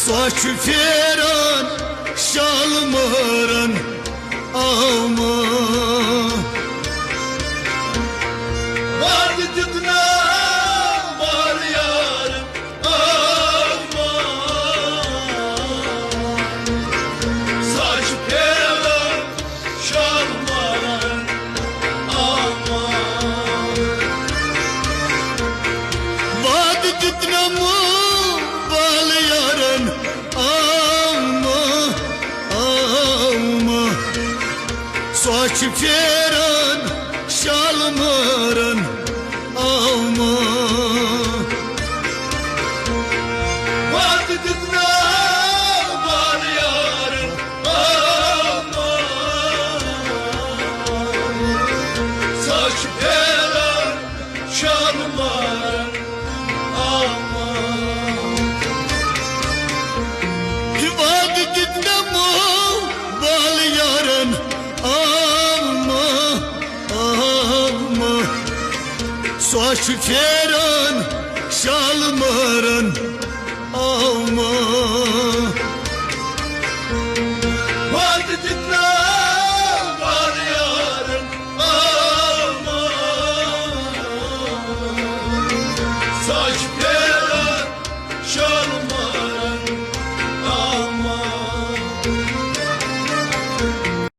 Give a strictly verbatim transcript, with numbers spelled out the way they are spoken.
سۄ چھِ پھیران شالمٲرن آما۔ وعدٕ دیُتنم بال یارن آما۔ سۄ چھِ پھیران شالمٲرن آما۔ وعدٕ دیُتنم بال یارن آما، آما۔ سۄ چھِ پھیران شالمٲرن آما۔ وعدٕ دیُتنم بال یارن آما۔ سۄ چھِ پھیران شالمٲرن آما۔ وعدٕ دیُتنم بال یارن آما، آما۔ سۄ چھِ پھیران شالمٲرن آما۔ وعدٕ دیُتنم بال یارن آما۔ سۄ چھِ